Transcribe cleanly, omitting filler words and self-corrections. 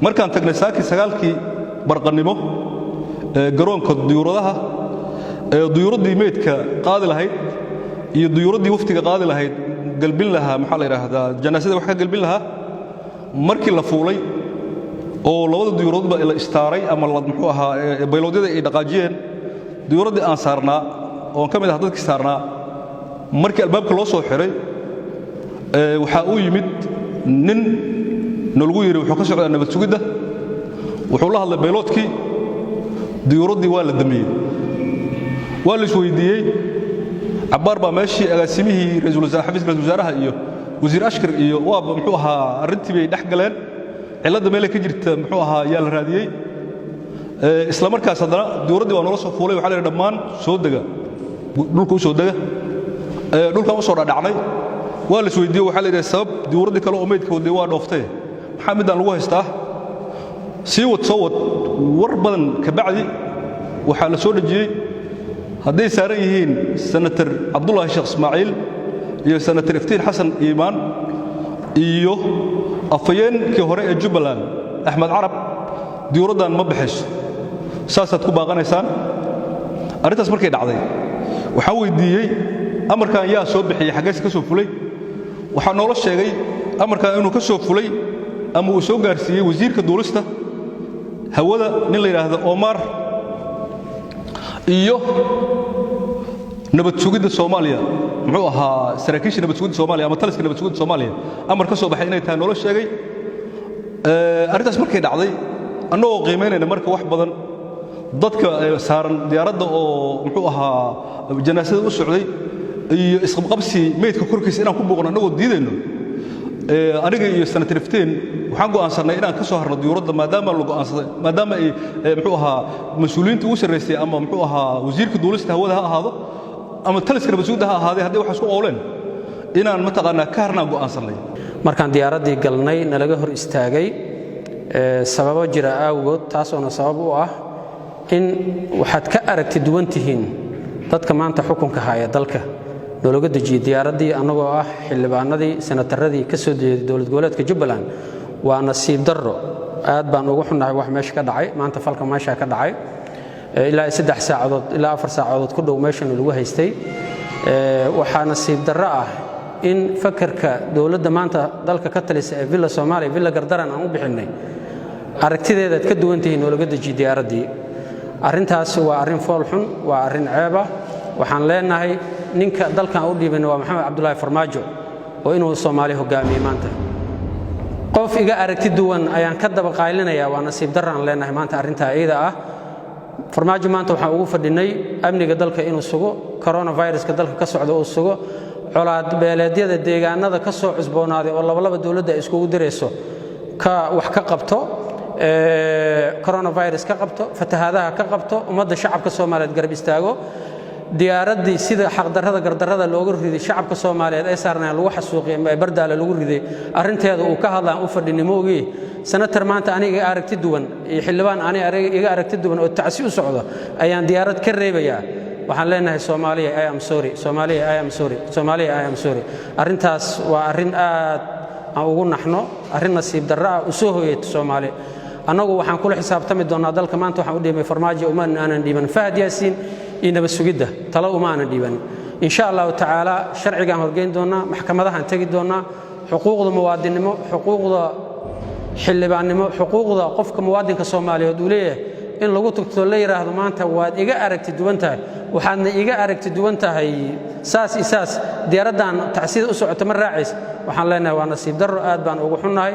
Markaan tagnay saakii 9-kii barqannimo ee garoonka duyuuradaha, ee duyuuraddii meydka qaadi lahayd iyo duyuuraddii waftiga qaadi lahayd, galbin lahaa, maxaa la yidhaahdaa, janaasada wax ka galbin lahaa, markii la fuulay oo labada duyuuradoodba la istaaray ama muxuu ahaa bayloodyada ay dhaqaajiyeen, duyuuraddii aan saarnaa oon ka mid ah dadkii saarnaa, markii albaabka loo soo xiray, waxaa uu yimid nin nalagu yidhi wuxuu ka socdaa nabad sugidda. Wuxuu la hadlay bayloodkii, duyuuraddii waa la damiyey. Waa la isweydiiyey cabbaar baa meeshii agaasimihii xafiiska ra'isul wasaaraha iyo wasiir Ashkar iyo waaba muxuu ahaa arrintii bay dhex galeen. Cilladda meelay ka jirta muxuu ahaa yaa la raadiyey. Isla markaas haddana duyuuraddii waa noola soo fuulay. Waxaa la yidhi, "Dhammaan soo dega, dhulka u soo dega." Dhulkan u soo dhadhacnay. Waa la isweydiiyey. Waxaa la yidhi, "Sabab duyuuraddii kale oo meydka waday waa dhooftay, maxaa middaan lagu haystaa?" Sii wad, soo wad, war badan ka bacdi waxaa la soo dhejiyey hadday saaran yihiin Senator Cabdullaahi Sheekh Ismaaciil iyo Senator Iftiin Xasan Iimaan iyo afhayeenkii hore ee Jubbaland Axmed Carab, diyuuraddan ma baxayso, saasaad ku baaqanaysaan. Arrintaas markay dhacday, waxaan weyddiiyey, amarkan yaa soo bixiyey, xaggeese ka soo fulay? Waxaa noola sheegay amarkan inuu ka soo fulay ama uu soo gaarsiiyey wasiirka duulista hawada, nin la yidhaahdo Omar, iyo nabad sugidda Soomaaliya, muxuu ahaa, saraakiisha nabad sugidda Soomaaliya ama taliska nabad sugidda Soomaaliya amar ka soo baxay inay tahay noola sheegay. Arrintaas markay dhacday, annagoo qiimaynayna marka wax badan dadka saaran diyaaradda oo muxuu ahaa janaasada u socday iyo isqabqabsi meydka korkiisa inaan ku buuqno annagoo diidayno, aniga iyo Senator Iftiin waxaan go'aansannay inaan ka soo harno diyuuradda, maadaama la go'aansaday, maadaama ay muxuu ahaa mas-uuliyiinta ugu sarraysay ama muxuu ahaa wasiirka duulista hawada ha ahaado ama taliska nabad sugidda ha ahaadee, hadday wax isku qowleen, inaan mataqaanaa ka harnaan go'aansannay. Markaan diyaaraddii galnay, nalaga hor istaagay sababo jira awgood, taasoona sabab u ah in waxaad ka aragti duwan tihiin dadka maanta xukunka haya dalka, noolaga dejiyey diyaaraddii, annagoo ah xildhibaanadii, senataradii ka soo jeeday dowlad goboleedka Jubbaland. Waa nasiib darro, aad baan ugu xunnahay wax meesha ka dhacay maanta. Falka meesha ka dhacay, ilaa 3 saacadood ilaa 4 saacadood ku dhow meeshana lagu haystay. Waxaa nasiib darro ah in fakarka dowladda maanta dalka ka talisa ee Villa Soomaaliya, Villa Gardaran aan u bixinnay, aragtideedaad ka duwan tihiin, noolaga dejiyey diyaaraddii. Arrintaas waa arrin fool xun, waa arrin ceeb ah. Waxaan leenahay, ninka dalkan u dhiibayna waa Maxamed Cabdulaahi Farmaajo oo inuu Soomaali hogaamiye. Maanta qof iga aragti duwan ayaan ka daba qaylinayaa, waa nasiib darraan leenahay maanta arrintaa iyada ah. Farmaajo maanta waxaan ugu fadhinay amniga dalka inuu sugo, coronaviruska dalka ka socda uu sugo, colaad beeleedyada deegaanada ka soo cusboonaaday oo labalaba dowladda ay iskugu dirayso ka wax ka qabto, coronavirus ka qabto, fatahaadaha ka qabto, ummadda shacabka Soomaaliyeed garab istaago. Diyaaraddii sida xaqdarrada gardarrada looga riday, shacabka Soomaaliyeed ay saarnayaan lagu xasuuqiyay ama Bardaale lagu riday, arrinteeda uu ka hadlaan u fadhinay moogii. Senator maanta aniga aragti duwan iyo xildhibaan aniga iga aragti duwan oo tacsi u socdo ayaan diyaarad ka reebayaa. Waxaan leenahay, Soomaaliya, I am sorry. Soomaaliya, I am sorry. Soomaaliya, I am sorry. Arrintaas waa arrin aad aan ugu naxno, arrin nasiib darro ah u soo hoyayto Soomaali. Annagu waxaan kula xisaabtami doonnaa dalka. Maanta waxaan u dhiibay Farmaajo, uma aanan dhiiban Fahad Yaasiin iyo nabad sugidda, talo uma aanan dhiiban. Insha Allahu tacaala sharcigaan horgeyn doonnaa, maxkamadahaan tegi doonnaa. Xuquuqda muwaadinnimo, xuquuqda xildhibaannimo, xuquuqda qofka muwaadinka Soomaaliyeed uu leeyahay in lagu tugto, la yidhaahdo, "Maanta waad iga aragti duwan tahay, waxaadna iga aragti duwan tahay saas iyo saas, diyaaraddan tacsida u socota ma raacays," waxaan leenahay waa nasiib darro, aad baan ugu xunnahay.